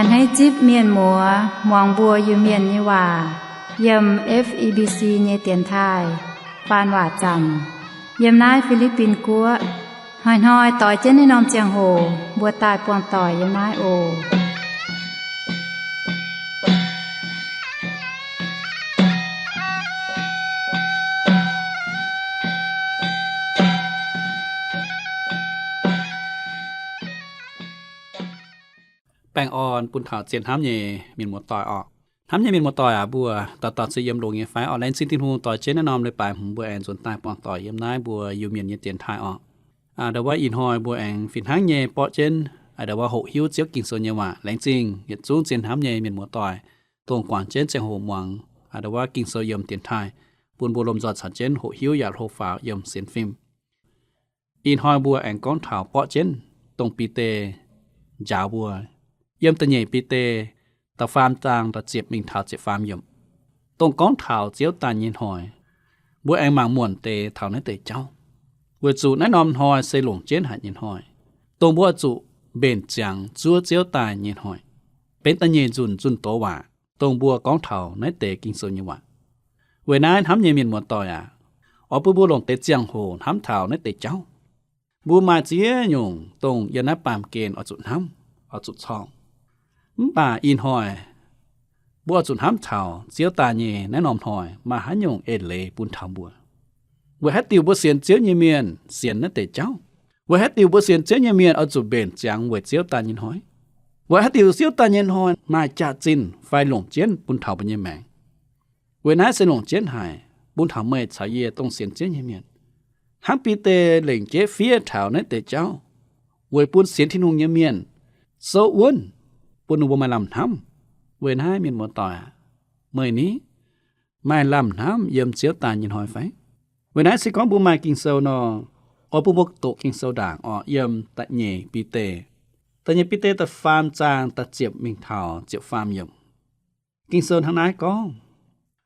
Hneiv zipv mienh muoz muangx mbuo Iu-Mienh nyei waac yiem F E B C nyei dienx taaih faan waac zaamc yiem naaiv Fi^li^bin Guoqv. Hnoi-hnoi doix jienv naaiv norm ziangh hoc mbuo daaih buangh doic yiem naaiv oc. Baengh orn bun taux zien hnamv nyei mienh muoz-doic orqc. Hnamv nyei mienh muoz-doic aac, mbuo dauh dauh se yiem longx nyei fai orqc? Laengz zingh Tin-Hungh doix jienv naaiv norm leiz-baaix hmz mbuo aengx nzuonx daaih buangh doic yiem naaiv mbuo Iu-Mienh nyei dienx taaih orqc. Aa, ndo wuov ih hnoi mbuo aengx fih hnangv nyei borqv jienv aa, ndo wuov hoqc hiuv Ziouv Ging-Sou nyei waac. Laengz zingh yietc zungv zien hnamv nyei mienh muoz-doic dongh guangc jienv ziangh hoc muangx aa, ndo wuov Ging-Sou yiem dienx taaih, bun mbuo lomh nzoih caux jienv hoqc hiuv yaac hlo faaux yiem sienx fim. Ih hnoi mbuo aengx gorngv taux borqv jienv dongh Bide njaaux mbuo yiem da'nyeic Bide da'faam zaang da'ziepc mingh taux ziepc faam yiemc, dongh gorngv taux Ziouv daaih nyei hnoi. Mbuo aengx mangc muonc deix taux naaiv deix jauv, weic zuqc naaiv norm hnoi se longc jienv haic nyei hnoi, dongh mbuo oix zuqc mbenc ziangx zuov Ziouv daaih nyei hnoi. Benx da'nyeic nzunc zunh doz waac dongh mbuo gorngv taux naaiv deix Ging-Sou nyei waac. Weic naaiv hnamv nyei mienh muoz-doic aac, oix bun mbuo longc deix ziangh hoc hnamv taux naaiv deix jauv. Mbuo maaih ziex nyungc dongh yiem naaiv baamh gen oix zuqc hnamv, oix zuqc corng. Mv baac ih hnoi mbuo oix zuqc hnamv taux Ziouv daaih nyei naaiv norm hnoi maaih haaix nyungc eix leiz bun taux mbuo. Weic haaix diuc mbuo sienx Ziouv nyei mienh sienx naaiv deix jauv? Weic haaix diuc mbuo sienx Ziouv nyei mienh oix zuqc mbenc ziangx weic Ziouv daaih nyei hnoi? Weic haaix diuc Ziouv daaih nyei hnoi maaih jaax-zinh fai longc jienv bun taux mbuo nyei maengc? Weic naaiv se longc jienv haic bun taux meih caux yie dongh sienx Ziouv nyei mienh. Hnangv Bide lengc jeiv fiev taux naaiv deix jauv weic bun sienx Tin-Hungh nyei mienh souv wuonv, bun ninh mbuo maaih lamh hnamv. Weic naaiv mienh muoz-doic aac, meih ni maaih lamh hnamv yiem Ziouv daaih nyei hnoi fai? Weic naaiv se gorngv mbuo maaih Ging-Sou nor, oix bun mbuo doqc Ging-Sou ndaangc orqc, yiem da'nyeic Bide, da'nyeic Bide da'faam zaang da'ziepc mingh taux ziepc faam yiemc. Ging-Sou hnangv naaiv gorngv,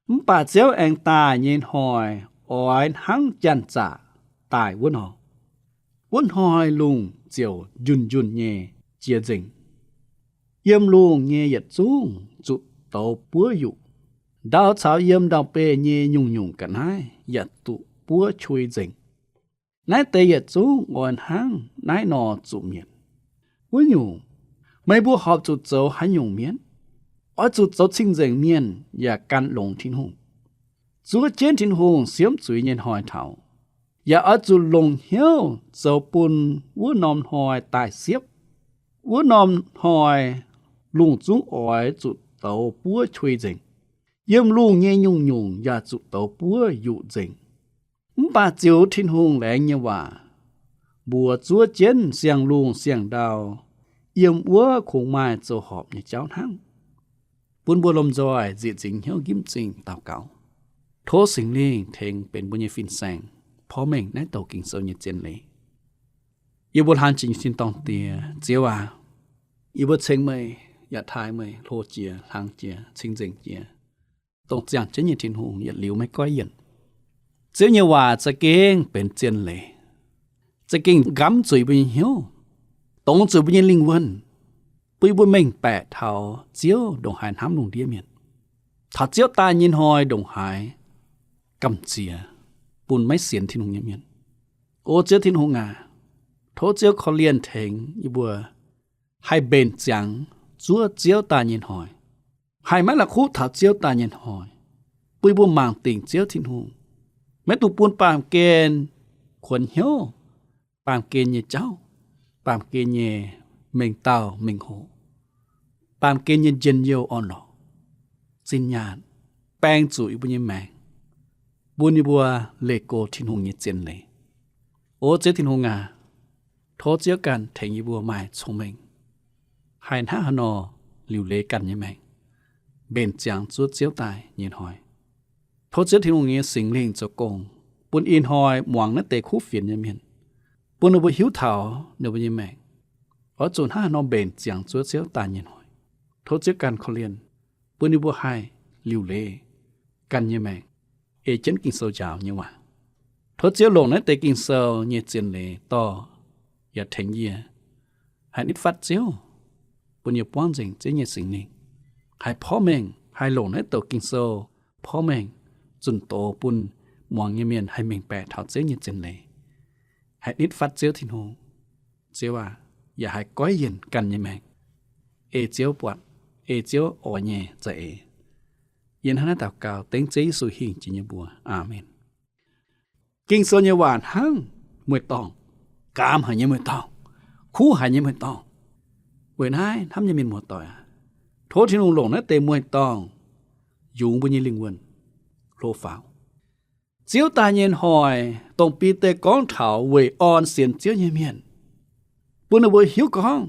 Mv baac Ziouv aengx daaih nyei hnoi oix hnangv janx-zaqc daaih wuov nor. Wuov hnoi lungh ziouc njunh njunh nyei jiex nzengc. Yiem lungh nyei yietc zungv zuqc douz buov yuqc. Ndau caux yiem ndau-beih nyei nyungc-nyungc ga'naaiv yaac zuqc buov qui nzengc. Naaiv deix yietc zungv oix hnangv naaiv nor zuqc mietc. Wuov nyungc, meih mbuo horpc zuqc zoux haaix nyungc mienh? Oix zuqc zoux cing-nzengc mienh yaac gan longx Tin-Hungh, zuov jienv Tin-Hungh siemv zuiz nyei hnoi taux. Yaac oix zuqc longc hnyouv zoux bun wuov norm hnoi daaih siepv. Wuov norm hnoi lungh zungv oix zuqc douz buov qui nzengc. Yiem lungh nyei nyungc-nyungc yaac zuqc douz buov yuqc nzengc. Mv baac ziux Tin-Hungh laengz nyei waac mbuox zuov jienv siang-lungh siang-ndau, yiem wuov kungx maaih zoux horpc nyei jauv hnangv. Bun mbuo lomh nzoih nzieqc nzingx hnyouv njimv zingh daux gaux, tov Singx Lingh tengx benx mbuo nyei fin-saeng porv mengh naaiv douc Ging-Sou nyei zien leiz. Yie mbuo hlang jiex nyei tin-dorngh Diex, Ziouv aac, yie mbuo ceng meih yaac taaih meih hlo jiex, hlang jiex, cing-nzengc jiex, dongh ziangh jienv nyei Tin-Hungh, yietc liuz maiv goiv yienc. Ziouv nyei waac za'gengh benx zien leiz, za'gengh nqamv zuqc yie mbuo nyei hnyouv, dongz zuqc mbuo nyei lingh wuonh, bun yie mbuo mengh baeqc taux Ziouv ndongc haaix hnamv lungh ndiev mienh, taux Ziouv daaih nyei hnoi ndongc haaix gamh nziex bun maiv sienx Tin-Hungh nyei mienh. O Ziouv Tin-Hungh aac, tov Ziouv korv-lienh tengx yie mbuo haih mbenc ziangx zuov Ziouv daaih nyei hnoi, haih maiv la'kuqv taux Ziouv daaih nyei hnoi, bun yie mbuo mangc dingc Ziouv Tin-Hungh, maiv dungx bun baamh gen kuonx hnyouv, baamh gen nyei jauv, baamh gen nyei mengh dauh mengh hoc, baamh gen nyei njien-youh orn-lorqc, zinh nyaanh baeng zuqc yie mbuo nyei maengc, bun yie mbuo leih go Tin-Hungh nyei zien leiz. O Ziouv Tin-Hungh aac, tov Ziouv ganh tengx yie mbuo maaih cong-mengh, haih hnangv haaix nor liuc leiz ganh nyei maengc, mbenc ziangx zuov Ziouv daaih nyei hnoi. Tov Ziouv Tin-Hungh nyei Singx Lingh zoux gong, bun ih hnoi muangx naaiv deix kuv fienx nyei mienh, bun ninh mbuo hiuv taux ninh mbuo nyei maengc oix zuqc hnangv haaix nor mbenc ziangx zuov Ziouv daaih nyei hnoi. Tov Ziouv ganh korv-lienh, bun ninh mbuo haih liuc leiz ganh nyei maengc, ei jienv Ging-Sou njaaux nyei waac. Tov Ziouv longc naaiv deix Ging-Sou nyei zien leiz dorh yaac tengx yie haih nitv fatv Ziouv, bun yie buangv nzengc Ziouv nyei Singx Lingh, haih porv mengh, haih longc naaiv douc Ging-Sou porv mengh, zunh doz bun muangx nyei mienh haih mengh baeqc taux Ziouv nyei zien leiz, haih nitv fatv Ziouv Tin-Hungh. Ziouv aac, yaac haih goiv yienc ganh nyei maengc, ei Ziouv buatc, ei Ziouv oix nyei za'eix. Yie hnangv naaiv daux gaux dengv Ziouv Yesu hingh jiex nyei mbuox. Aamen. Ging-Sou nyei waac hnangv mueiz-dorngh, gaamz haic nyei mueiz-dorngh, kuv haic nyei mueiz-dorngh. Weic naaiv hnamv nyei mienh muoz-doic aac, tov Tin-Hungh longc naaiv deix mueiz-dorngh yungz mbuo nyei lingh wuonh hlo faaux. Ziouv daaih nyei hnoi, dongh Bide gorngv taux weic orn sienx Ziouv nyei mienh, bun ninh mbuo hiuv gorngv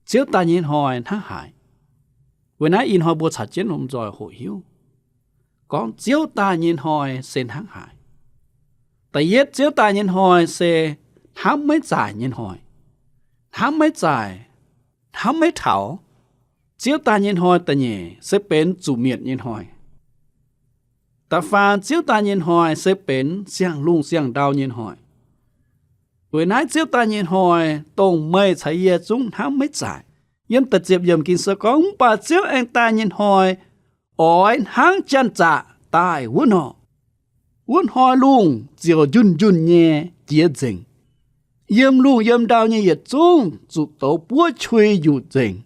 Ziouv daaih nyei hnoi hnangv haaix. Weic naaiv ih hnoi mbuo caux jienv lomh nzoih hoqc hiuv gorngv Ziouv daaih nyei hnoi se hnangv haaix. Da'yietv, Ziouv daaih nyei hnoi se hnamv maiv zaaic nyei hnoi. Hnamv maiv zaaic, hnamv maiv taux. Ziouv daaih nyei hnoi da'nyeic se benx zuqc mietc nyei hnoi. Da'faam, Ziouv daaih nyei hnoi se benx siang-lungh siang-ndau nyei hnoi. Weic naaiv Ziouv daaih nyei hnoi, dongh meih caux yie zungv hnamv maiv zaaic. Yiem da'ziepc yiemc Ging-Sou gorngv, mv baac Ziouv aengx daaih nyei hnoi oix hnangv janx-zaqc daaih wuov nor. Wuov hnoi lungh ziouc njunh njunh nyei jiex nzengc. Yiem lungh yiem ndau nyei yietc zungv zuqc douz buov qui yuqc nzengc.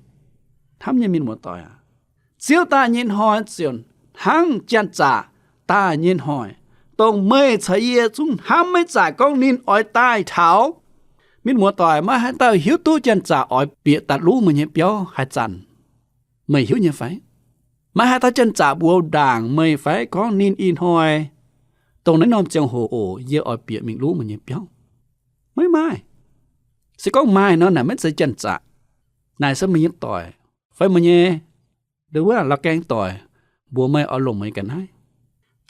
Hnamv nyei mienh muoz-doic aac, Ziouv daaih nyei hnoi ziouc hnangv janx-zaqc daaih nyei hnoi, dongh meih caux yie zungv hnamv maiv zaaic gorngv ninh oix daaih taux. Mienh muoz-doic, maiv haaix dauh hiuv duqv janx-zaqc oix bieqc daaih luv meih nyei biauv haaix zanc. Meih hiuv nyei fai? Maiv haaix dauh janx-zaqc mbuox ndaangc meih fai gorngv ninh ih hnoi, dongh naaiv norm ziangh hoc oc, yie oix bieqc mingh luv meih nyei biauv. Maiv maaih. Se gorngv maaih nor, naaic maiv zeiz janx-zaqc. Naaic se meih nyei doic fai meih nyei, wuov, la'gaeng doic mbuox meih oix longc meih ga'naaiv.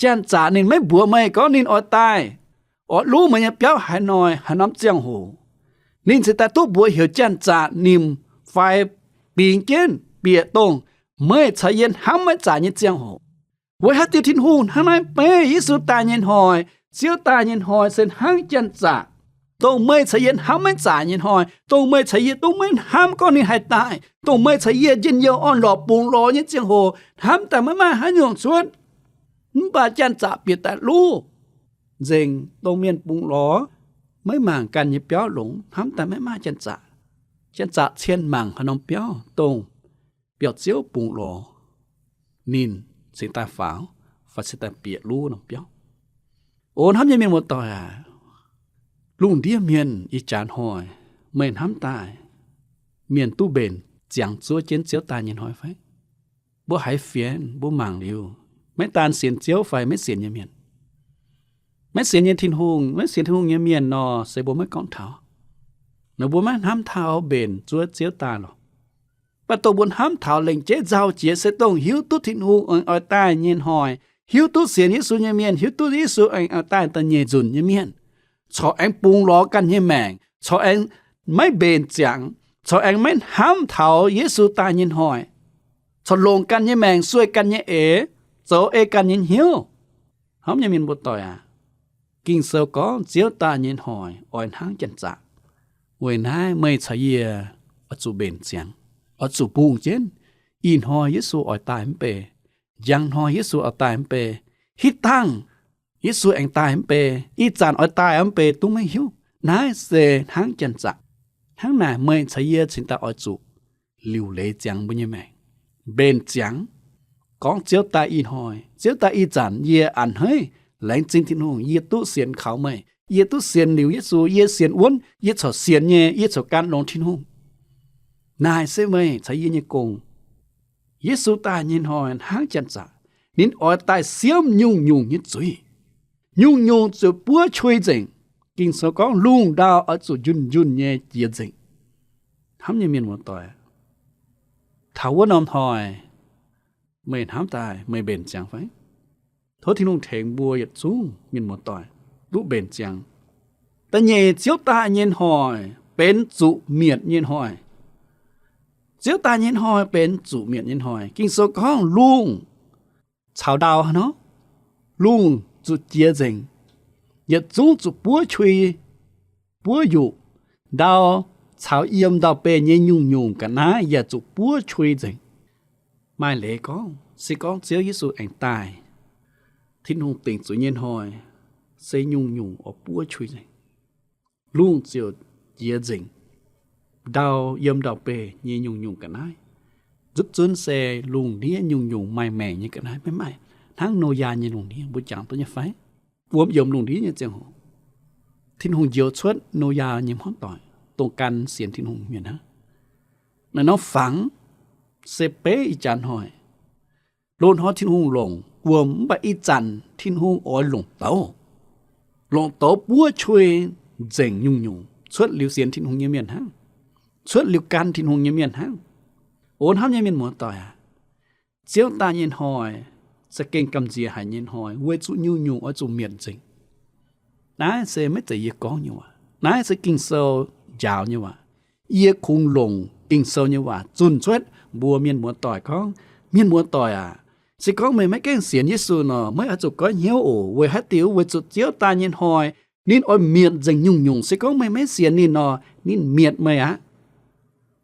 Janx-zaqc ninh maiv mbuox meih gorngv ninh oix daaih, oix luv meih nyei biauv haaix hnoi, haaix norm ziangh hoc. Ninh cingx daaih duqv mbuox heuc janx-zaqc nimc fai bingx jienv bieqc dongh meih caux yie hnamv maiv zaaic nyei ziangh hoc. Weic haaix diuc Tin-Hungh hnangv naaiv beiv Yesu daaih nyei hnoi, Ziouv daaih nyei hnoi se hnangv janx-zaqc, dongh meih caux yie hnamv maiv zaaic nyei hnoi, dongh meih caux yie duqv maiv hnamv gorngv ninh haih daaih, dongh meih caux yie njien-youh orn-lorqc bungx lorz nyei ziangh hoc, hnamv daaih maiv maaih haaix nyungc cuotv. Mv baac janx-zaqc bieqc daaih luv nzengc, dongh mienh bungx lorz maiv mangc ganh nyei biauv longx, hnamv daaih maiv maaih janx-zaqc. Janx-zaqc cien mangc haaix norm biauv dongh biauv-ziouv bungx lorz, ninh cingx daaih faaux fai cingx daaih bieqc luv norm biauv. O hnamv nyei mienh muoz-doic aac, lungh ndiev mienh ih jaax hnoi, meih hnamv daaih mienh duqv mbenc ziangx zuov jienv Ziouv daaih nyei hnoi fai? Mbuo haiz fienx, mbuo mangc liuz, maiv daan sienx Ziouv fai maiv sienx nyei mienh, maiv sienx nyei Tin-Hungh, maiv sienx Tin-Hungh nyei mienh nor, se mbuo maiv gorngv taux. Nor mbuo maiv hnamv taux mbenc zuov Ziouv daaih lorqc. Mv baac dongh mbuo hnamv taux lengc jeiv nzauh jiex se dongh hiuv duqv Tin-Hungh aengx oix daaih nyei hnoi, hiuv duqv sienx Yesu nyei mienh, hiuv duqv Yesu aengx oix daaih da'nyeic nzunc nyei mienh, corc aengx bungx lorz ganh nyei maengc, corc aengx maiv mbenc ziangx, corc aengx maiv hnamv taux Yesu daaih nyei hnoi, corc longc ganh nyei maengc sueih ganh nyei eix, zoux ei ganh nyei hnyouv. Hnamv nyei mienh muoz-doic aac, Ging-Sou gorngv Ziouv daaih nyei hnoi oix hnangv janx-zaqc. Weic naaiv meih caux yie oix zuqc mbenc ziangx, oix zuqc bungx jienv. Ih hnoi Yesu oix daaih mv bei, njang hnoi Yesu oix daaih mv bei, hitv dangh Yesu aengx daaih mv bei, ih zanc oix daaih mv bei, duqv maiv hiuv. Naaiv se hnangv janx-zaqc. Hnangv naaic meih caux yie cingx daaih oix zuqc liuc leiz ziangx mbuo nyei maengc, mbenc ziangx. Gorngv Ziouv daaih ih hnoi, Ziouv daaih ih zanc, yie a'hneiv laengz zingh Tin-Hungh, yie duqv sienx kaux meih, yie duqv sienx liuz Yesu, yie sienx wuonv, yie corc sienx nyei, yie corc gan longx Tin-Hungh. Naaic se meih caux yie nyei gong. Yesu daaih nyei hnoi hnangv janx-zaqc, ninh oix daaih siemv nyungc-nyungc nyei zuiz. Nyungc-nyungc zuqc buov qui nzengc. Ging-Sou gorngv lungh ndau oix zuqc njunh njunh nyei jiex nzengc. Hnamv nyei mienh muoz-doic, taux wuov norm hnoi meih hnamv daaih meih mbenc ziangx fai? Tov Tin-Hungh tengx mbuo yietc zungv mienh muoz-doic duqv mbenc ziangx. Da'nyeic, Ziouv daaih nyei hnoi benx zuqc mietc nyei hnoi. Ziouv daaih nyei hnoi benx zuqc mietc nyei hnoi. Ging-Sou gorngv lungh caux ndau haaix nor, lungh zuqc jiex nzengc, yietc zungv zuqc buov qui, buov yuqc, ndau caux yiem ndau-beih nyei nyungc-nyungc ga'naaiv yaac zuqc buov qui nzengc. Maaih leiz gorngv, se gorngv Ziouv Yesu aengx daaih, Tin-Hungh dingc zuiz nyei hnoi, se nyungc-nyungc oix buov qui nzengc. Lungh ziouc jiex nzengc, ndau, yiem ndau-beih nyei nyungc-nyungc ga'naaiv. Nzutv zunv se lungh ndiev nyungc-nyungc maaih maengc nyei ga'naaiv maiv maaih. Hnangv Noyaa nyei lungh ndiev mbuo jangx duqv nyei fai? Wuom yiemc lungh ndiev nyei ziangh hoc, Tin-Hungh njoux cuotv Noyaa nyei hmuangv doic, dongh gan sienx Tin-Hungh mienh hnangv. Naaiv norm fangx se beiv ih jaax hnoi, loz-hnoi Tin-Hungh longc wuom, mv baac ih zanc Tin-Hungh oix longc douz, longc douz buov qui nzengc nyungc-nyungc cuotv liuz sienx Tin-Hungh nyei mienh hnangv, cuotv liuz gan Tin-Hungh nyei mienh hnangv. O hnamv nyei mienh muoz-doic aac, Ziouv daaih nyei hnoi, za'gengh gamh nziex haic nyei hnoi, weic zuqc nyungc-nyungc oix zuqc mietc nzengc. Naaiv se maiv zeiz yie gorngv nyei waac. Naaiv se Ging-Sou njaaux nyei waac. Yie kungx longc Ging-Sou nyei waac zunh cuotv mbuox mienh muoz-doic gorngv, mienh muoz-doic aac, se gorngv meih maiv gaengh sienx Yesu nor, meih oix zuqc goiv hnyouv oc. Weic haaix diuc? Weic zuqc Ziouv daaih nyei hnoi, ninh oix mietc nzengc nyungc-nyungc. Se gorngv meih maiv sienx ninh nor, ninh mietc meih aqv.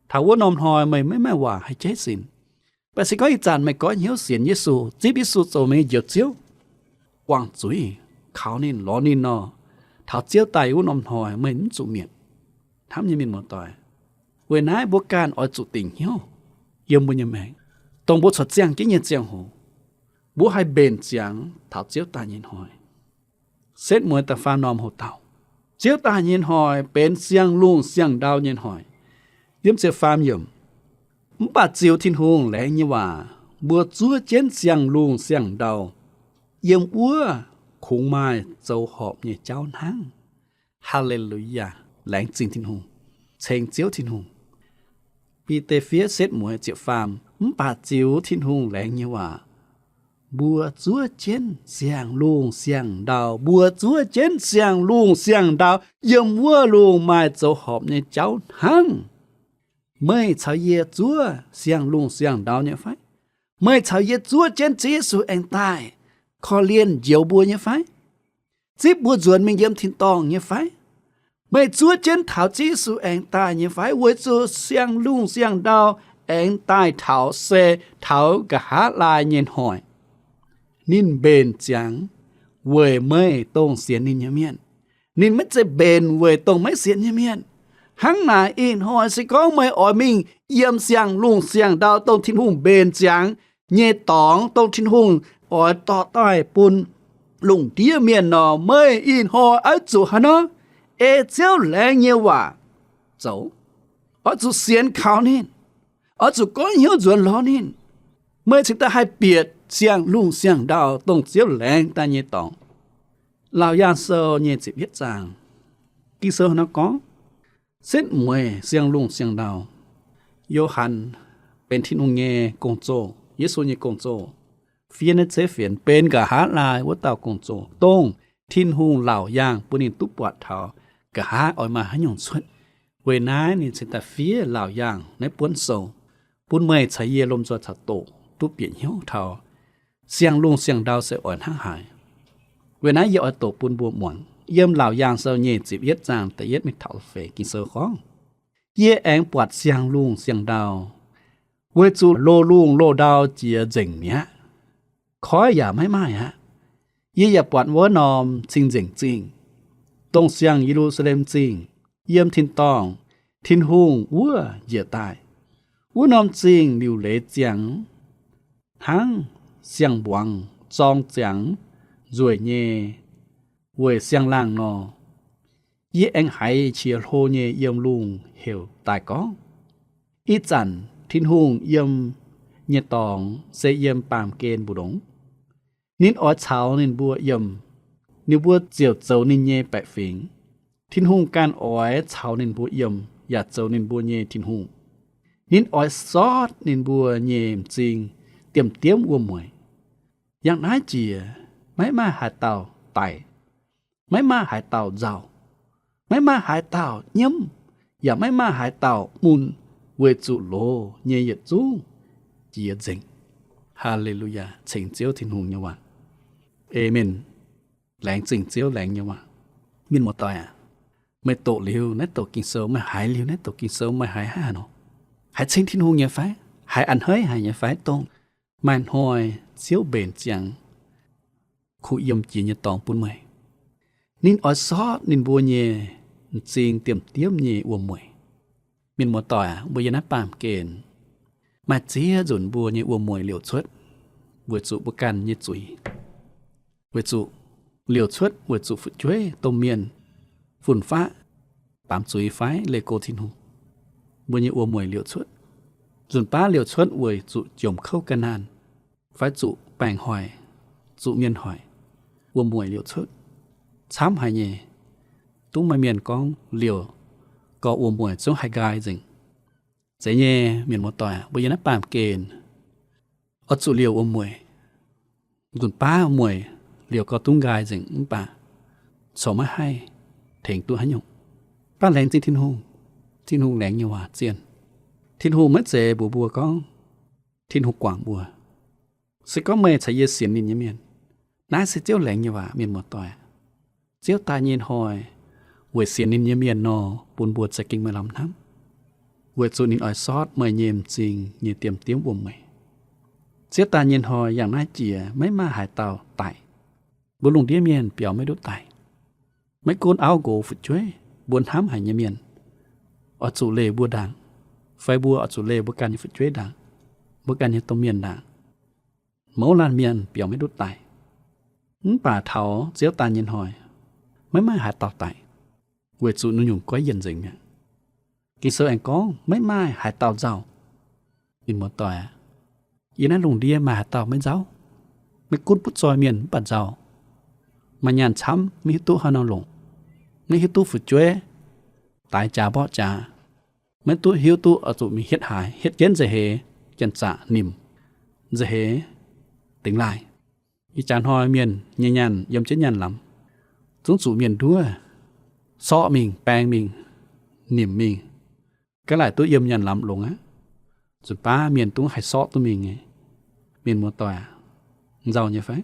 Taux wuov norm hnoi meih maiv maaih waac haih jaiv sin. Mv baac se gorngv ih zanc meih goiv hnyouv sienx Yesu, zipv Yesu zoux meih nyei Njoux Ziouv, guangc zuiz, kaux ninh, lorz ninh nor, taux Ziouv daaih wuov norm hnoi meih mv zuqc mietc. Hnamv nyei mienh muoz-doic, weic naaiv mbuo ganh oix zuqc dingc hnyouv yiem mbuo nyei maengc, dongh mbuo corc ziangh jienv nyei ziangh hoc, mbuo haih mbenc ziangx taux Ziouv daaih nyei hnoi. Setv mueiz da'faam norm hoc dauh, Ziouv daaih nyei hnoi benx siang-lungh siang-ndau nyei hnoi. Yiem ziepc faam yiemc, mv baac ziux Tin-Hungh laengz nyei waac, mbuo zuov jienv siang-lungh siang-ndau, yiem wuov kungx maaih zoux horpc nyei jauv hnangv. Haa^le^lu^yaa! Laengz zingh Tin-Hungh, ceng Ziouv Tin-Hungh. Bide fiev setv mueiz ziepc faam, mv baac ziux Tin-Hungh laengz nyei waac, mbuo zuov jienv siang-lungh siang-ndau, mbuo zuov jienv siang-lungh siang-ndau, yiem wuov lungh maaih zoux horpc nyei jauv hnangv. Meih caux yie zuov siang-lungh siang-ndau nyei fai? Meih caux yie zuov jienv Ziouv Yesu aengx daaih korv-lienh njoux mbuo nyei fai? Zipv mbuo nzuonx mingh yiem tin-dorngh nyei fai? Meih zuov jienv taux Ziouv Yesu aengx daaih nyei fai? Weic zuqc siang-lungh siang-ndau aengx daaih taux se taux nqa'haav laai nyei hnoi. Ninh mbenc ziangx weic meih dongh sienx ninh nyei mienh. Ninh maiv zeiz mbenc weic dongh maiv sienx nyei mienh. Hnangv naaic ih hnoi se gorngv meih oix mingh yiem siang-lungh siang-ndau dongh Tin-Hungh mbenc ziangx nyei dorngx, dongh Tin-Hungh oix dorh daaih bun lungh ndiev mienh nor, meih ih hnoi oix zuqc haaix nor? Ei Ziouv laengz nyei waac zoux. Oix zuqc sienx kaux ninh. Oix zuqc goiv hnyouv nzuonx lorz ninh. Meih cingx daaih haih bieqc siang-lungh siang-ndau dongh Ziouv laengz daaih nyei dorngx. Laauc Yaangh Sou nyei ziepc yietv zaang, Ging-Sou nor gorngv, setv mueiz siang-lungh siang-ndau, Yo^han benx Tin-Hungh nyei gong-zoh, Yesu nyei gong-zoh, fiev naaiv zeiv fienx benx nqa'haav laai wuov dauh gong-zoh, dongh Tin-Hungh laauc yaangh bun ninh duqv buatc taux nqa'haav oix maaih haaix nyungc cuotv. Weic naaiv ninh cingx daaih fiev laauc yaangh naaiv buonv sou, bun meih caux yie lomh nzoih caux doqc duqv bieqc hnyouv taux siang-lungh siang-ndau se oix hnangv haaix. Weic naaiv yie oix doqc bun mbuo muangx. Yiem Laauc Yaangh Sou nyei ziepc yietv zaang da'yietv mingh taux feix Ging-Sou gorngv, yie aengx buatc siang-lungh siang-ndau, weic zuqc loz-lungh loz-ndau jiex nzengc mi'aqv. Koiv yaac maiv maaih aqv. Yie yaac buatc wuov norm cing-nzengc zingh, dongh siang Ye^lu^saa^lem Zingh, yiem tin-dorngh Tin-Hungh wuov njiec daaih. Wuov norm zingh liuc leiz ziangx hnangv siang-mbuangz zorng ziangx nzueic nyei weic siang-laangh nor. Yie aengx haiz qiex hlo nyei yiem lungh heuc daaih gorngv, ih zanc Tin-Hungh yiem nyei dorngx se yiem baamh gen mbu'ndongx. Ninh oix caux ninh mbuo yiem. Ninh mbuo ziouc zoux ninh nyei baeqc fingx. Tin-Hungh ganh oix caux ninh mbuo yiem, yaac zoux ninh mbuo nyei Tin-Hungh. Ninh oix sortv ninh mbuo nyei m'zing diemv-diemv wuom-mueic. Yangh naaiv jiex maiv maaih haaix dauh daic, maiv maaih haaix dauh nzauh, maiv maaih haaix dauh nyiemv, yaac maiv maaih haaix dauh mun, weic zuqc loz nyei yietc zungv jiex nzengc. Haa^le^lu^yaa! Ceng Ziouv Tin-Hungh nyei waac. Aamen. Laengz zingh Ziouv laengz nyei waac. Mienh muoz-doic aac, Meih doqc liuz naaiv douc Ging-Sou, meih haiz liuz naaiv douc Ging-Sou, meih haiz hnangv haaix nor? Haiz ceng Tin-Hungh nyei fai? Haiz a'hneiv haic nyei fai? Dongh maaih hnoi Ziouv mbenc ziangx kuh yiem jiex nyei dorngx bun meih. Ninh oix sortv ninh mbuo nyei m'zing diemv-diemv nyei wuom-mueic. Mienh muoz-doic aac, mbuo yiem naaiv baamh gen maaih ziex nzunc mbuo nyei wuom-mueic liouc cuotv weic zuqc mbuo ganh nyei zuiz. Weic zuqc liouc cuotv weic zuqc fu'jueiv, domh mienh, fun-faqv, baamz zuiz fai leih go Tin-Hungh, mbuo nyei wuom-mueic liouc cuotv. Nzunc baav liouc cuotv weic zuqc jomc kouv ga'naanh, fai zuqc baengc hoic, zuqc mienh hoic, wuom-mueic liouc cuotv. Camv haic nyei. Dongh maaih mienh gorngv liouc gau wuom-mueic zungv haih nqaai nzengc. Zeiz nyei, mienh muoz-doic, mbuo yiem naaiv baamh gen oix zuqc liouc wuom-mueic. Nzunc baav mueic liouc gau dungv nqaai nzengc mv baac corc maiv haih tengx duqv haaix nyungc. Baac laengz zingh Tin-Hungh. Tin-Hungh laengz nyei waac zienh. Tin-Hungh maiv zeiz mbuox mbuo gorngv Tin-Hungh guangc mbuo. Se gorngv meih caux yie sienx ninh nyei mienh, naaiv se Ziouv laengz nyei waac, mienh muoz-doic. Ziouv daaih nyei hnoi, weic sienx ninh nyei mienh nor, bun mbuo za'gengh maaih lamh hnamv, weic zuqc ninh oix sortv meih nyei m'zing nyei diemv-diemv wuom-mueic. Ziouv daaih nyei hnoi yangh naaiv jiex maiv maaih haaix dauh daic. Mbuo lungh ndiev mienh biaux maiv duqv daic. Maiv gunv auv nqox fu'jueiv, mbuo hnamv haic nyei mienh oix zuqc leih mbuo ndaangc, fai mbuo oix zuqc leih mbuo ganh nyei fu'jueiv ndaangc, mbuo ganh nyei domh mienh ndaangc, mouz laanh mienh biaux maiv duqv daic. Mv baac taux Ziouv daaih nyei hnoi, maiv maaih haaix dauh daic, weic zuqc naaiv nyungc goiv yienc nzengc mi'aqv. Ging-Sou aengx gorngv maiv maaih haaix dauh nzauh. Mienh muoz-doic aac, yiem naaiv lungh ndiev maaih haaix dauh maiv nzauh? Maiv gunv butv zoih mienh mv baac nzauh. Maaih nyaanh camv maiv hiuv duqv haaix nor longc, maiv hiuv duqv fu'jueiv daix jaax mborqv jaax, maiv duqv hiuv duqv oix zuqc mingh hietv haaix, hietv jienv nza'heix janx-zaqc nimc, nza'heix dingx laaih. Ih jaax hnoi mienh nyei nyaanh yiem jienv nyaanh lamz, zungv zuqc mienh nduov sorqv mingh, baeng mingh, nimc mingh, ga'laaic duqv yiem nyaanh lamz longx aqv. Nzunc baav mienh dungv haih sorqv duqv mingh nyei. Mienh muoz-doic aac, nzauh nyei fai?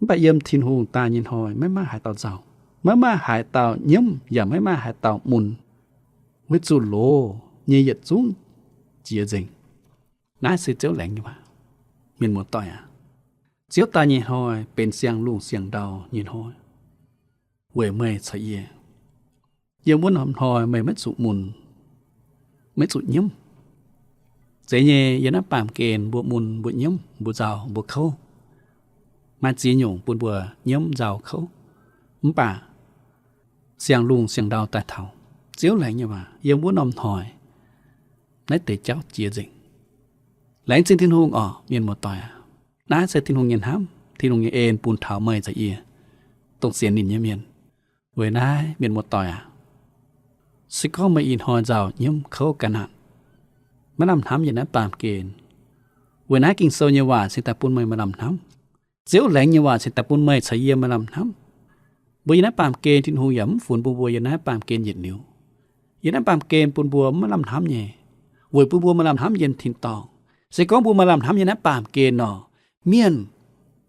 Mv baac yiem Tin-Hungh daaih nyei hnoi maiv maaih haaix dauh nzauh, maiv maaih haaix dauh nyiemv yaac maiv maaih haaix dauh mun, weic zuqc loz nyei yietc zungv jiex nzengc. Naaiv se Ziouv laengz nyei waac. Mienh muoz-doic aac, Ziouv daaih nyei hnoi benx siang-lungh siang-ndau nyei hnoi weic meih caux yie. Yiem wuov norm hnoi meih maiv zuqc mun, maiv zuqc nyiemv. Zeiz nyei, yiem naaiv baamh gen mbuo mun, mbuo nyiemv, mbuo nzauh, mbuo kouv. Maaih ziex nyungc bun mbuo nyiemv, nzauh, kouv. Mv baac siang-lungh siang-ndau daaih taux, Ziouv laengz nyei waac, yiem wuov norm hnoi naaiv deix jauv jiex nzengc. Laengz zingh Tin-Hungh orqc, mienh muoz-doic aac. Naaiv se Tin-Hungh nyei hnamv, Tin-Hungh nyei en bun taux meih caux yie, dongh sienx ninh nyei mienh. Weic naaiv mienh muoz-doic aac, se gorngv meih ih hnoi nzauh, nyiemv, kouv, ga'naanh, maiv lamh hnamv yiem naaiv baamh gen, weic naaiv Ging-Sou nyei waac cingx daaih bun meih maaih lamh hnamv. Ziouv laengz nyei waac cingx daaih bun meih caux yie maaih lamh hnamv. Mbuo yiem naaiv baamh gen Tin-Hungh yaac mv funx bun mbuo yiem naaiv baamh gen yietc liuz. Yiem naaiv baamh gen bun mbuo maiv lamh hnamv nyei, weic bun mbuo maaih lamh hnamv yiem tin-dorngh. Se gorngv mbuo maaih lamh hnamv yiem naaiv baamh gen nor, mienh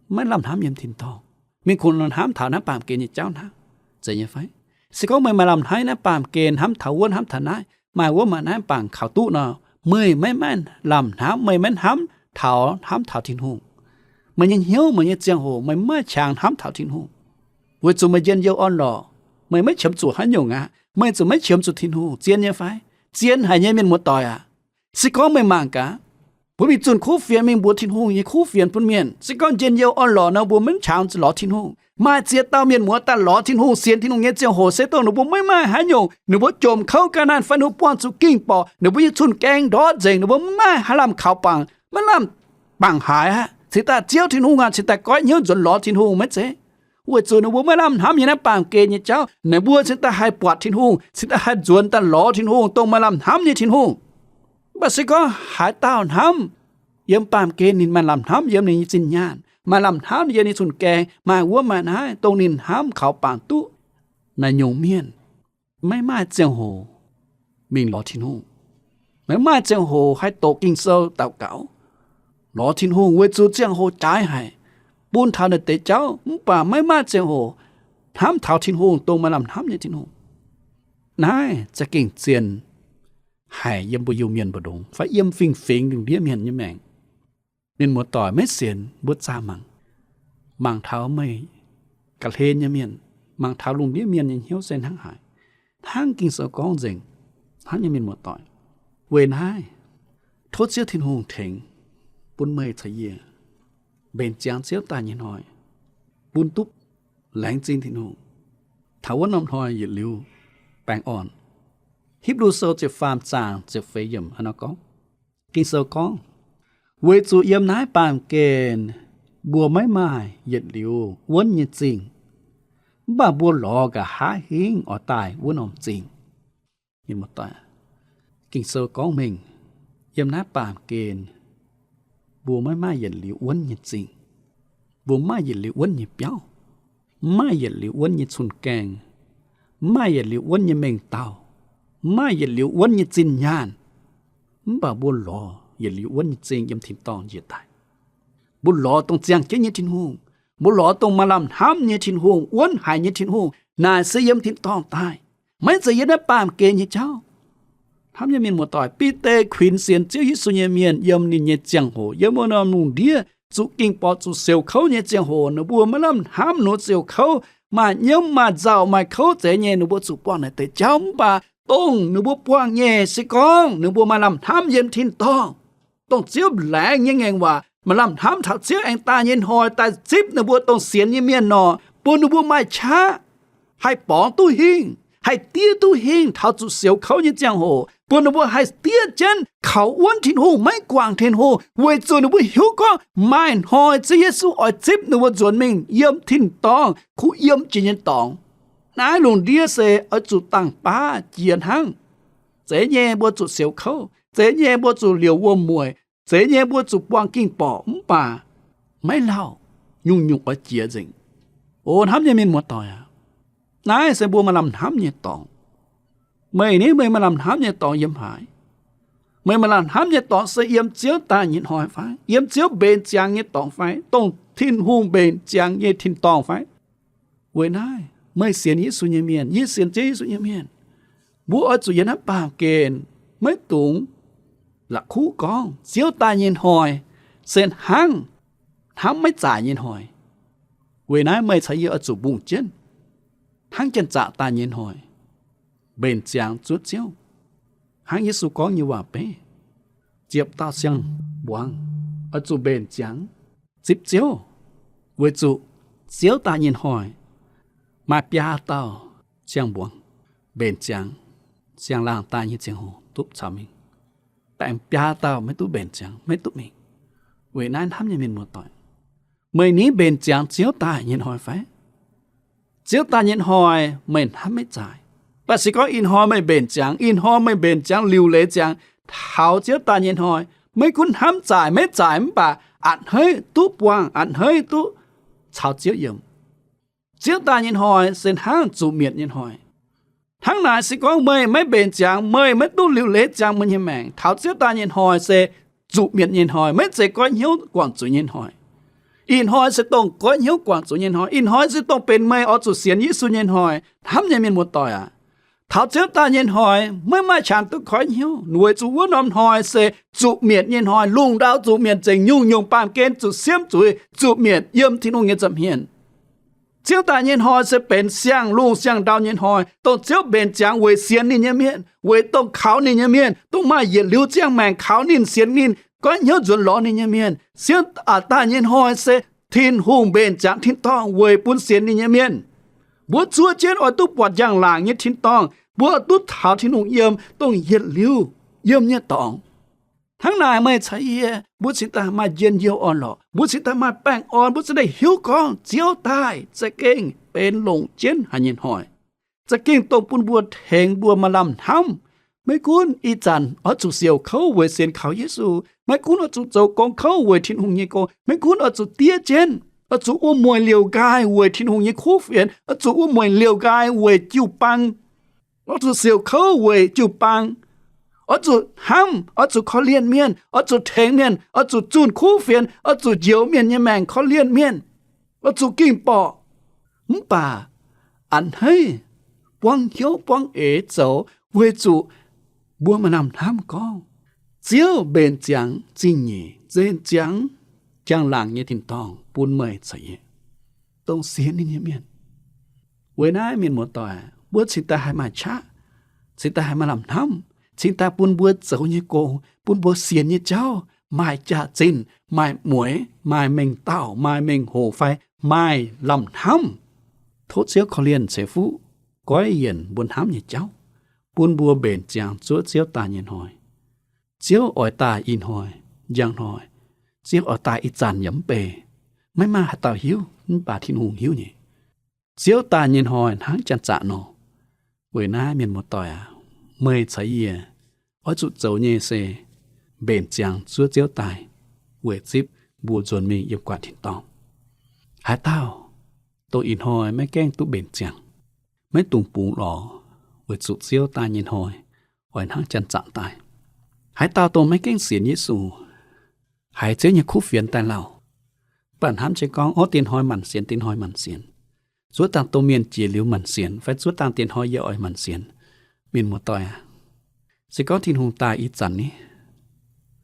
maiv lamh hnamv yiem tin-dorngh. Mienh kungx hnamv taux naaiv baamh gen nyei jauv hnangv. Zeiz nyei fai? Se gorngv meih maaih lamh hnamv naaiv baamh gen, hnamv taux wuov hnamv taux naaiv, maaih wuov maaih naaiv bangc kaux duqv nor, meih maiv maaih lamh hnamv, meih maiv hnamv taux, hnamv taux Tin-Hungh. Meih nyei hnyouv, meih nyei ziangh hoc meih maiv maaih qangx hnamv taux Tin-Hungh, weic zuqc meih njien-youh orn-lorqc, meih maiv qiemx zuqc haaix nyungc aqv. Meih zuqc maiv qiemx zuqc Tin-Hungh. Zien nyei fai? Zien haic nyei, mienh muoz-doic aac. Se gorngv meih mangc gaax, mbuo mingh zunh kuv fienx, mingh mbuox Tin-Hungh nyei kuv fienx bun mienh, se gorngv njien-youh orn-lorqc nor, mbuo maiv qangx lorz Tin-Hungh. Maaih ziex dauh mienh muoz daaih lorz Tin-Hungh, sienx Tin-Hungh nyei ziangh hoc se dongh ninh mbuo maiv maaih haaix nyungc, ninh mbuo jomc kouv ga'naanh fai ninh mbuo buangh zuqc ging-borqc, ninh mbuo nyei cun-gaeng ndortv nzengc, ninh mbuo maiv maaih haaix lamh kaux bangc, maiv lamh bangc haaix aqv. Cingx daaih Ziouv Tin-Hungh aac, cingx daaih goiv hnyouv nzuonx lorz Tin-Hungh maiv zeiz? Weic zuqc ninh mbuo maiv lamh hnamv nyei naaiv baamh gen nyei jauv, ninh mbuo cingx daaih haih buatc Tin-Hungh, cingx daaih haih nzuonx daaih lorz Tin-Hungh, dongh maaih lamh hnamv nyei Tin-Hungh. Mv baac se gorngv haaix dauh hnamv yiem baamh gen ninh maaih lamh hnamv yiem ninh nyei zinh nyaanh, maaih lamh hnamv yiem ninh cun-gaeng, maaih wuov maaih naaiv, dongh ninh hnamv kaux bangc duqv naaiv nyungc mienh, maiv maaih ziangh hoc mingh lorz Tin-Hungh. Maiv maaih ziangh hoc haih doqc Ging-Sou daux gaux, lorz Tin-Hungh, weic zuqc ziangh hoc jaaix haic, bun taux naaiv deix jauv, mv baac maiv maaih ziangh hoc hnamv taux Tin-Hungh, dongh maaih lamh hnamv nyei Tin-Hungh. Naaiv za'gengh zien haic yiem mbuo Iu-Mienh mbu'ndongx fai yiem fingx-fingx lungh ndiev mienh nyei maengc. Mienh muoz-doic, maiv sienx mbuo zaah mangc, mangc taux meih ga'hlen nyei mienh, mangc taux lungh ndiev mienh nyei hnyouv se hnangv haaix. Hnangv Ging-Sou gorngv nzengc, hnangv nyei, mienh muoz-doic. Weic naaiv, tov Ziouv Tin-Hungh tengx bun meih caux yie mbenc ziangx Ziouv daaih nyei hnoi, bun duqv laengz zingh Tin-Hungh taux wuov norm hnoi yietc liuz baengh orn. Hipv^lu Sou ziepc faam zaang ziepc feix yiemc hnangv nor gorngv, Ging-Sou gorngv, weic zuqc yiem naaiv baamh gen mbuo maiv maaih yietc liuz wuonv nyei zingh, mv baac mbuo lorz nqa'haav hingv oix daaih wuov norm zingh. Ging-Sou gorngv mengh, yiem naaiv baamh gen mbuo maiv maaih yietc liuz wuonv nyei zingh. Mbuo maiv maaih yietc liuz wuonv nyei biauv, maiv maaih yietc liuz wuonv nyei cun-gaeng, maiv maaih yietc liuz wuonv nyei mengh dauh, maiv maaih yietc liuz wuonv nyei zinh nyaanh. Mv baac mbuo lorz yietc liuz wuonv nyei zingh yiem tin-dorngh njiec daaih. Mbuo lorz dongh ziangh jienv nyei Tin-Hungh. Mbuo lorz dongh maaih lamh hnamv nyei Tin-Hungh, wuonv haic nyei Tin-Hungh, naaic se yiem tin-dorngh daaih, maiv zeiz yiem naaiv baamh gen nyei jauv. Hnamv nyei mienh muoz-doic, Bide kuinx sienx Ziouv Yesu nyei mienh yiem ninh nyei ziangh hoc, yiem wuov norm lungh ndiev zuqc ging-borqc zuqc siouc kouv nyei ziangh hoc, ninh mbuo maiv lamh hnamv ninh mbuo ziouc kouv, maaih nyiemv maaih nzauh maaih kouv zeiz nyei, ninh mbuo zuqc buangh naaic deix jauv. Mv baac dongh ninh mbuo buangh nyei se gorngv ninh mbuo maaih lamh hnamv yiem tin-dorngh, dongh Ziouv laengz nyei ngaengc waac, maaih lamh hnamv taux Ziouv aengx daaih nyei hnoi daaih zipv ninh mbuo dongh sienx nyei mienh nor, bun ninh mbuo maaih qaqv haih borngz duqv hingh, haih diev duqv hingh taux zuqc siouc kouv nyei ziangh hoc, bun ninh mbuo haih diev jienv kaux wuonv Tin-Hungh, maiv guangc Tin-Hungh, weic zuqc ninh mbuo hiuv gorngv maaih hnoi Ziouv Yesu oix zipv ninh mbuo nzuonx mingh yiem tin-dorngh kuh yiem jiex nyei dorngx. Naaiv lungh ndiev se oix zuqc dangh baav jiex hnangv. Zeiz nyei mbuo zuqc siouc kouv, zeiz nyei mbuo zuqc liouc wuom-mueic, zeiz nyei mbuo zuqc buangh ging-borqc, mv baac maiv lauh, nyungc-nyungc oix jiex nzengc. O hnamv nyei mienh muoz-doic aac, naaiv se mbuo maaih lamh hnamv nyei dorngx. Meih ni, meih maaih lamh hnamv nyei dorngx yiem haaix? Meih maaih lamh hnamv nyei dorngx se yiem Ziouv daaih nyei hnoi fai? Yiem Ziouv mbenc ziangx nyei dorngx fai? Dongh Tin-Hungh mbenc ziangx nyei tin-dorngh fai? Weic naaiv, meih sienx Yesu nyei mienh, yie sienx Ziouv Yesu nyei mienh, mbuo oix zuqc yiem naaiv baamh gen maiv dungx la'kuqv gorngv Ziouv daaih nyei hnoi se hnangv hnamv maiv zaaic nyei hnoi. Weic naaiv meih caux yie oix zuqc mbungh jienv hnangv janx-zaqc daaih nyei hnoi, mbenc ziangx zuov Ziouv, hnangv Yesu gorngv nyei waac-beiv, ziepc dauh siang-mbuangz oix zuqc mbenc ziangx zipv Ziouv, weic zuqc Ziouv daaih nyei hnoi maaih biaa dauh siang-mbuangz mbenc ziangx siang-laangh daaih nyei ziangh hoc duqv caux mingh. Daaih biaa dauh maiv duqv mbenc ziangx, maiv duqv mingh. Weic naaiv hnamv nyei mienh muoz-doic, meih ni mbenc ziangx Ziouv daaih nyei hnoi fai? Ziouv daaih nyei hnoi meih hnamv maiv zaaic. Mv baac se gorngv ih hnoi meih mbenc ziangx, ih hnoi meih mbenc ziangx liuc leiz ziangx taux Ziouv daaih nyei hnoi, maiv gunv hnamv zaaic maiv zaaic mv baac a'hneiv duqv buangh, a'hneiv duqv caux Ziouv yiem. Ziouv daaih nyei hnoi se hnangv zuqc mietc nyei hnoi. Hnangv naaic se gorngv meih maiv mbenc ziangx, meih maiv duqv liuc leiz ziangx meih nyei maengc, taux Ziouv daaih nyei hnoi se zuqc mietc nyei hnoi, maiv zeiz goiv hnyouv guangc zuiz nyei hnoi. Ih hnoi se dongh goiv hnyouv guangc zuiz nyei hnoi. Ih hnoi se dongh benx meih oix zuqc sienx Yesu nyei hnoi. Hnamv nyei mienh muoz-doic aac, taux Ziouv daaih nyei hnoi maiv maaih qangx duqv goiv hnyouv, weic zuqc wuov norm hnoi se zuqc mietc nyei hnoi, lungh ndau zuqc mietc nzengc, nyungc-nyungc baamh gen zuqc siemv zuiz, zuqc mietc yiem Tin-Hungh nyei nza'hmien. Ziouv daaih nyei hnoi se benx siang-lungh siang-ndau nyei hnoi, dongh Ziouv mbenc ziangx weic sienx ninh nyei mienh, weic dongh kaux ninh nyei mienh, dongh maaih yietc liuz ziangh maengc kaux ninh, sienx ninh, goiv hnyouv nzuonx lorz ninh nyei mienh. Ziouv a'daaih nyei hnoi se Tin-Hungh mbenc ziangx tin-dorngh weic bun sienx ninh nyei mienh. Mbuo zuov jienv oix duqv buatc njang-laangc nyei tin-dorngh, mbuo oix duqv taux Tin-Hungh yiem dongh yietc liuz yiem nyei dorngx. Hnangv naaic meih caux yie, mbuo cingx daaih maaih njien-youh orn-lorqc, mbuo cingx daaih maaih baengh orn, mbuo cingx daaih hiuv gorngv Ziouv daaih za'gengh benx longc jienv haic nyei hnoi, za'gengh dongh bun mbuo tengx mbuo maaih lamh hnamv. Maiv gunv ih zanc oix zuqc siouc kouv weic sienx kaux Yesu, maiv gunv oix zuqc zoux gong kouv weic Tin-Hungh nyei gong, maiv gunv oix zuqc diev jienv, oix zuqc wuom-mueic liouc nqaai weic Tin-Hungh nyei kuv fienx, oix zuqc wuom-mueic liouc nqaai weic jiu-baang, oix zuqc siouc kouv weic jiu-baang, oix zuqc hnamv, oix zuqc korv-lienh mienh, oix zuqc tengx mienh, oix zuqc zunh kuv fienx, oix zuqc njoux mienh nyei maengc korv-lienh mienh, oix zuqc ging-borqc. Mv baac a'hneiv buangv hnyouv buangv eix zoux, weic zuqc mbuo maaih lamh hnamv gorngv Ziouv mbenc ziangx zingh nyeic, mbenc ziangx njang-laangc nyei tin-dorngh bun meih caux yie, dongh sienx ninh nyei mienh. Weic naaiv mienh muoz-doic, mbuo cingx daaih haih maaih qaqv, cingx daaih haih maaih lamh hnamv, cingx daaih bun mbuo zoux nyei gong, bun mbuo sienx nyei jauv maaih jaax-zinh, maaih mueiz, maaih mengh dauh, maaih mengh hoc fai maaih lamh hnamv. Tov Ziouv korv-lienh ceix fuqv goiv yienc mbuo hnamv nyei jauv, bun mbuo mbenc ziangx zuov Ziouv daaih nyei hnoi. Ziouv oix daaih ih hnoi, njang hnoi, Ziouv oix daaih ih zanc yaac mv bei, maiv maaih haaix dauh hiuv, mv baac Tin-Hungh hiuv nyei. Ziouv daaih nyei hnoi hnangv janx-zaqc nor. Weic naaiv mienh muoz-doic aac, meih caux yie oix zuqc zoux nyei se mbenc ziangx zuov Ziouv daaih, weic zipv mbuo nzuonx mingh yiem gu'nguaaic tin-dorngh. Haaix dauh dongh ih hnoi maiv gaengh duqv mbenc ziangx, maiv dungx bungx lorz, weic zuqc Ziouv daaih nyei hnoi oix hnangv janx-zaqc daaih. Haaix dauh dongh maiv gaengh sienx Yesu, haiz Ziouv nyei kuv fienx daaih lauh, mv baac hnamv jienv gorngv, Ov, diex hnoi maanc sienx, diex hnoi maanc sienx, zuov dangh domh mienh jiex liuz maanc sienx, fai zuov dangh diex hnoi yie oix maanc sienx. Mienh muoz-doic aac, se gorngv Tin-Hungh daaih ih zanc ni,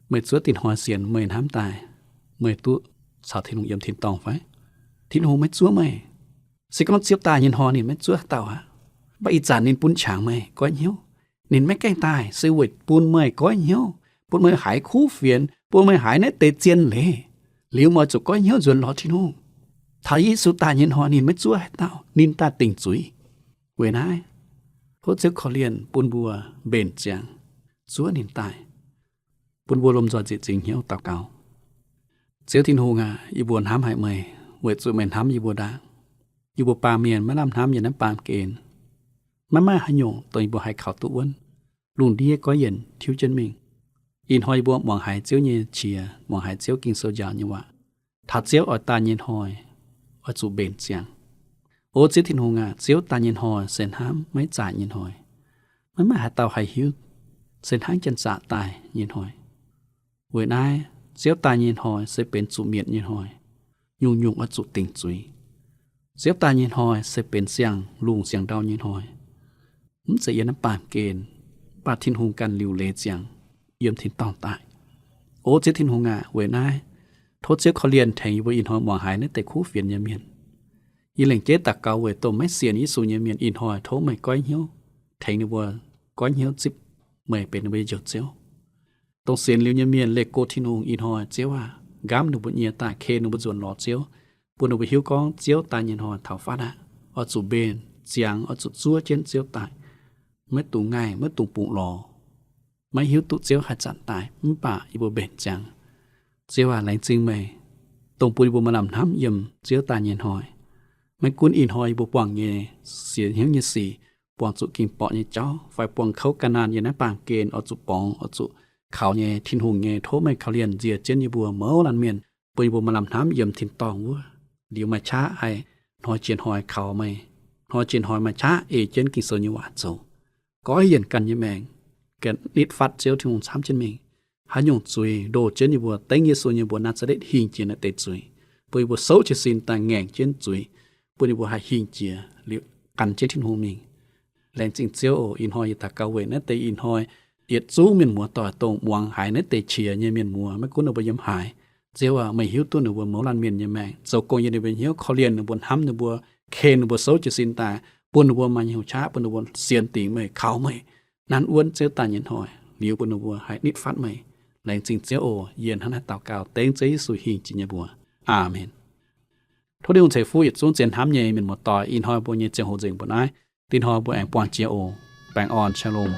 meih zuov diex hnoi sienx, meih hnamv daaih meih duqv caux Tin-Hungh yiem tin-dorngh fai? Tin-Hungh maiv zuov meih. Se gorngv Ziouv daaih nyei hnoi ninh maiv zuov haaix dauh aqv. Mv baac ih zanc ninh bun qangx meih goiv hnyouv. Ninh maiv gaengh daaih se weic bun meih goiv hnyouv, bun meih haiz kuv fienx, bun meih haiz naaiv deix zien leiz. Liuz meih zuqc goiv hnyouv nzuonx lorz Tin-Hungh. Taux Yesu daaih nyei hnoi ninh maiv zuov haaix dauh, ninh daaih dingc zuiz. Weic naaiv, tov Ziouv korv-lienh bun mbuo mbenc ziangx zuov ninh daaih, bun mbuo lomh nzoih nzieqc zingx hnyouv daux gaux. Ziouv Tin-Hungh aac, yie mbuo hnamv haic meih, weic zuqc meih hnamv yie mbuo ndaangc. Yie mbuo baamh mienh maiv lamh hnamv yiem naaiv baamh gen, maiv maaih haaix nyungc dongh yie mbuo haih kaux duqv wuonv. Lungh ndiev goiv yienc tiuv jienv mingh. Ih hnoi yie mbuo muangx haiz Ziouv nyei qiex, muangx haiz Ziouv Ging-Sou njaaux nyei waac. Taux Ziouv oix daaih nyei hnoi, oix zuqc mbenc ziangx. O Ziouv Tin-Hungh aac, Ziouv daaih nyei hnoi se hnamv maiv zaaic nyei hnoi. Maiv maaih haaix dauh haih hiuv, se hnangv janx-zaqc daaih nyei hnoi. Weic naaiv, Ziouv daaih nyei hnoi se benx zuqc mietc nyei hnoi. Nyungc-nyungc oix zuqc dingc zuiz. Ziouv daaih nyei hnoi se benx siang-lungh siang-ndau nyei hnoi. Mv zeiz yiem naaiv baamh gen, mv baac Tin-Hungh ganh liuc leiz ziangx yiem tin-dorngh daaih. O Ziouv Tin-Hungh aac, weic naaiv, tov Ziouv korv-lienh tengx yie mbuo ih hnoi muangx haiz naaiv deix kuv fienx nyei mienh. Yie lengc jeiv daux gaux weic dongh maiv sienx Yesu nyei mienh ih hnoi tov meih goiv hnyouv, tengx ninh mbuo goiv hnyouv zipv meih benx ninh mbuo nyei Njoux Ziouv. Dongh sienx liuz nyei mienh leih go Tin-Hungh ih hnoi, Ziouv aac, nqamv ninh mbuo nyie daaih, ken ninh mbuo nzuonx lorz Ziouv, bun ninh mbuo hiuv gorngv Ziouv daaih nyei hnoi taux fatv aqv. Oix zuqc mbenc ziangx, oix zuqc zuov jienv Ziouv daaih. Maiv dungx ngaih, maiv dungx bungx lorz. Maiv hiuv duqv Ziouv haaix zanc daaih, mv baac yie mbuo mbenc ziangx. Ziouv aac, laengz zingh meih, dongh bun yie mbuo maaih lamh hnamv yiem Ziouv daaih nyei hnoi. Maiv gunv ih hnoi yie mbuo buangh nyei sienx hnyouv nyei sic, buangh zuqc ging-borqc nyei jauv, fai buangh kouv ga'naanh yiem naaiv baamh gen oix zuqc borngz, oix zuqc kaux nyei, Tin-Hungh nyei, tov meih korv-lienh nziex jienv yie mbuo mouz laanh mienh, bun yie mbuo maaih lamh hnamv yiem tin-dorngh wuov. Liuz maaih qaqv haih hnoi jiex hnoi kaux meih, hnoi jiex hnoi maaih qaqv ei jienv Ging-Sou nyei waac zoux. Goiv yienc ganh nyei maengc, ganh nitv fatv Ziouv Tin-Hungh camv jienv mingh. Haaix nyungc zuiz ndoh jienv yie mbuo, dengv Yesu nyei mbuox Naa^saa^letv hingh jiex naaiv deix zuiz, bun yie mbuo souv jiez sin daaih ngaengc jienv zuiz, bun yie mbuo haih hingh jiex liuz gan jienv Tin-Hungh mingh. Laengz zingh Ziouv oc. Ih hnoi yie daux gaux weic naaiv deix ih hnoi yietc zungv mienh muoz-doic dongh muangx haiz naaiv deix qiex nyei mienh muoz, maiv gunv ninh mbuo yiem haaix, Ziouv aac, meih hiuv duqv ninh mbuo mouz laanh mienh nyei maengc, zoux gong yiem ninh mbuo hnyouv, korv-lienh ninh mbuo, hnamv ninh mbuo, ken ninh mbuo souv jiez sin daaih, bun ninh mbuo maaih hnyouv qaqv, bun ninh mbuo sienx dingc meih, kaux meih, nanv wuonv Ziouv daaih nyei hnoi, liuz bun ninh mbuo haih nitv fatv meih. Laengz zingh Ziouv oc. Yie hnangv naaiv daux gaux dengv Ziouv Yesu hingh jiex nyei mbuox. Aamen. Tov Tin-Hungh ceix fuqv yietc zungv zien hnamv nyei mienh muoz-doic. Ih hnoi mbuo nyei ziangh hoc nzengc mbuo naaiv. Dinh hnoi mbuo aengx buangh jiex oc. Baengh orn, shalom.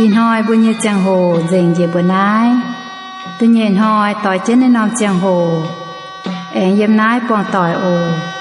Ih hnoi mbuo nyei ziangh hoc nzengc njiec mbuo naaiv. Da'nyeic hnoi doix jienv naaiv norm ziangh hoc aengx yiem naaiv buangh doic oc.